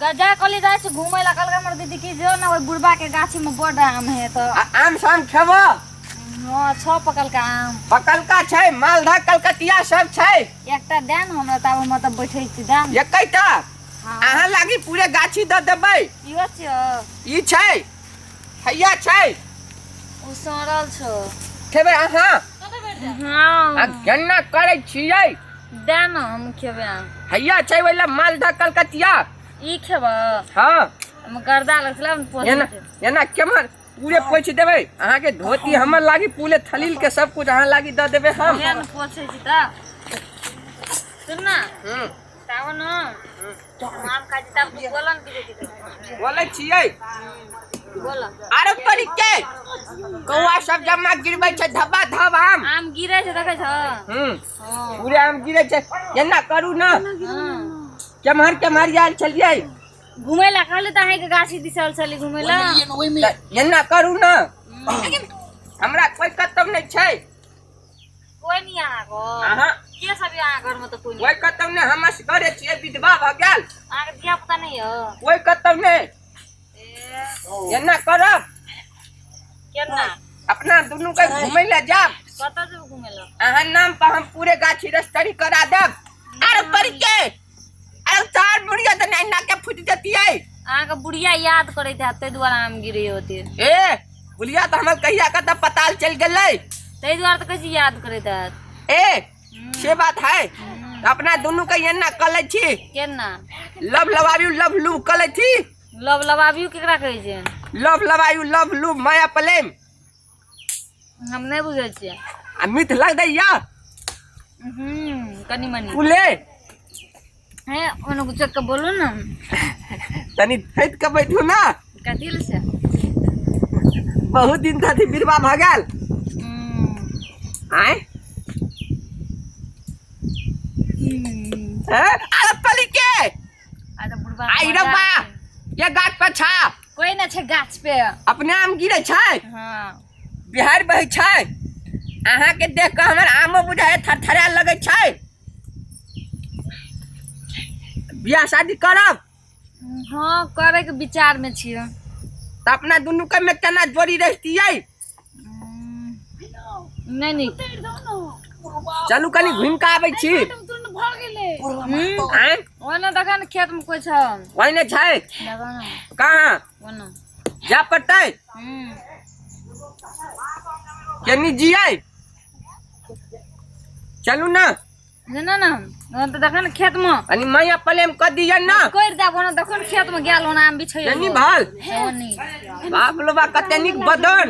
जा कहली जाइ छी घूमै ला, कहलकै हमर दीदी कि जो ना ओहि बुढ़बा के गाछी में बड आम है तऽ। आ आम साम खेबो? हँ, छौ पकलका आम। पकलका छै, मालदह कलकतिया सब छै। एकटा दए ने हमरा, ताबे हम तऽ बैठै छी, दए ने। एकैटा? हँ। अहाँ लागी पूरे गाछी दऽ देबै। इहो छियौ? ई छै, हैया छै। ओ सड़ल छौ। खेबै अहाँ? हँ। आ केना करै छियै? दए ने, हम खेबै आम। हैया छै ओहि लए मालदह कलकतिया। ई खेबऽ? हँ। हम गर्दा लगलै हम पोसै एना छै। एना केम्हर पूरे पोछि देबै अहाँके धोती, हमर लागी पूरे थलील के सब कुछ अहाँ लागी दऽ देबै हम। दए ने, पोछै छी तऽ। सुन ना। हूँ। ताबे न आम खाइ छी, तब तू बोलऽ ने किछो किछो। बोलै छियै। बोल। आरो परी के कौआ सब जमा गिरबै छै धबा धब आम। आम गिरै छै, देखै छऽ? हूँ। हँ। पूरे आम गिरै छै। एना करू ने। हँ। केम्हर केम्हर आयल छलियै? घुमै ला कहली तऽ अहाँके गाछी दिस आयल छली घुमै ला। तऽ एना करू ने, हमरा कोइ कतौ नहि छै। कोइ नहीं अहाँ घर? अहाँ के सब यऽ अहाँ घरमे? तऽ कोइ कोइ नहीं? कतौ नहि, हम असगरे छियै, विधवा भऽ गेल। अहाँके धिया पुता नहीं यऽ? कोइ कतौ नहि। ए। एना करब। केना? अपना दुनू के घुमै लए जायब। कतऽ जेबै घुमै ला? अहाँ नाम पर हम पूरे गाछी रजिस्ट्री करा देब। अरे परी के, अरे चार बुढ़िया तऽ नहि नाके फुटि जतियै। अहाँके बुढ़िया याद करैत हैत, ताहि दुआरे आम गिरै होते। ए, बुढ़िया तऽ हमर कहिया कतऽ पताल चलि गेलै। ताहि दुआरे तऽ कहै छी याद करैत हैत। ए, से बात है तऽ अपना दुनू के एना कऽ लै छी। केना? लव लवाबी लव लू कऽ लै छी। लव लवाबियू केकरा कहै छै? लव लवायु लव लू माया प्रेम। हम नहि बुझै छियै। आ मीठ लग दैया? हूँ, कनि मनि। उले। हे, ओने गुचक के बोलू ने। तनी थैत के बैठू ना। कथी लए से? बहुत दिन तक बिरवा भऽ गेल। आय हैं? अरे पली के आ तऽ बुढ़बा आई रे बा, ये गाछ पर छा। कोई ना छै गाछ पे। अपने आम गिरे छै। हँ। बिहार बहै छै। अहाँके देख कऽ हमर आमो बुझाय थरथरा लगै छै। बियाह शादी करब? हँ, करे के विचार में छियै। तऽ अपना दुनू के में केना जोड़ी रहितियै? नहि नीक। चलू, कनि घुमि कऽ आबै छी। आँय? ओने देखा ने, खेत में कोई छौ। ओहिने छै? देखा ने। कहाँ? ओने। जाय पड़तै। केनी जियै? चलू ने। जेना ने ओने तऽ देखा ने खेत में। कनि माया प्रेम कऽ दिअ ने। कर देब। ओने देखो ने, खेत में गेल, ओना आम बिछै। केनी भल? ओनी। बाप रे बा, कते नीक बदन,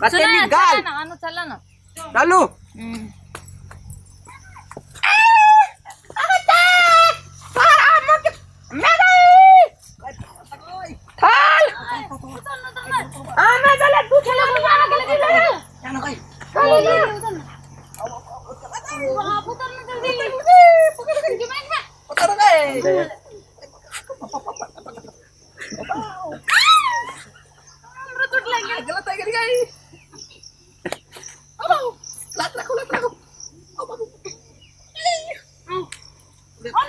कते नीक गाल। अनु, चल ने। चलू।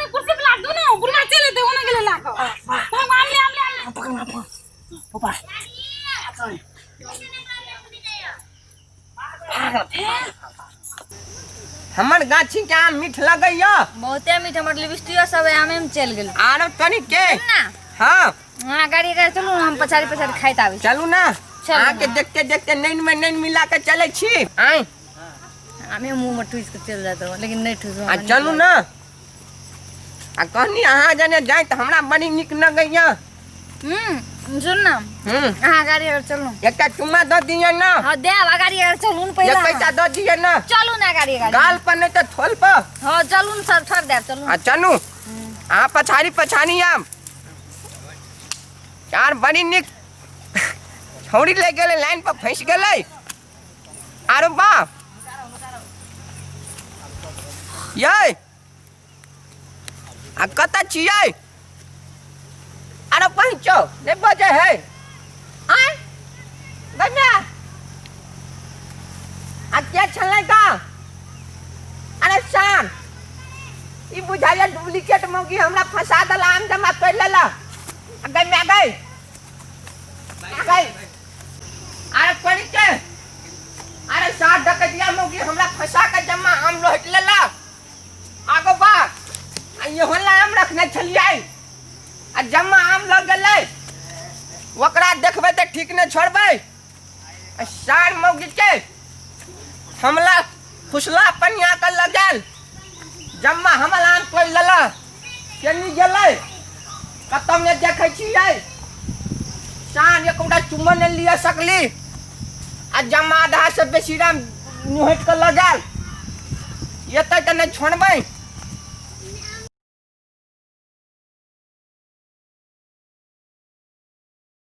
कुर्सी पे लाग दो ना, बुढ़वा चले दे, ओने गेले लाग। हम आमले आमले आमले। हमर गाछी के आम मीठ लगैया। बहुते मीठ। हमर लिपस्टिको सब आमे में चलि गेल। आरो तनी के ना। हाँ। अहाँ गाड़ी गाड़ी चलू, हम पछाड़ी पछाड़ी खाइत आबै छी। चलू ना। चलू। अहाँके देखते देखते नैन में नैन मिला के चलै छी। आय। आमे मुँह में ठुसि के चलि जाइत रहौ, लेकिन नहि ठुसू। आ चलू ना। आ कहनी अहाँ जने जाय तऽ हमरा बड़ी नीक लगैया। हूँ, सुन ना। हूँ। अहाँ गाड़ी अगर चलू। एकटा चुम्मा दऽ दिअ ना। हाँ, देब। गाड़ी अगर चलू ने पहिले। एक दऽ दिअ ना। चलू ना गाड़ी गाड़ी। गाल पर नहीं तऽ ठोल पर। हाँ, चलू ने सर, छोड़ देब, चलू। आ चलू, अहाँ पछाड़ी पछाड़ी आम। यार, बड़ी नीक छौड़ी ले गेलै, लाइन पर फंसि गेलै। आरो बा यै, आ कतऽ छियै? आरो पहुँचो नहि बजै है। आय बना, आ के छलै गा? अरे शान, ई बुझाइया। डुप्लीकेट मौगी हमरा फंसा देला, आम जमा तोड़ि लेला। आ गई मैं गई आ गई। अरे कोनी के, अरे साथ डकैतिया मौगी हमरा फंसा के जमा आम लोहट लेला। आगो बा आ इहो ला आम रखने छलियै आ जमा आम लग गेलै। ओकरा देखबै तऽ ठीक नहि छोड़बै। आ सार मौगी के हमला फुसला पनिया के लगल जम्मा हमल आम तोड़ि लेला। केनी गेलै कतौ नहि देखै छियै। साँझ एकोटा चुम्बन नहि लिअ सकली आ जम्मा आधा से बेसी राम निहटि कऽ लगल। एतै तऽ नहि छोड़बै।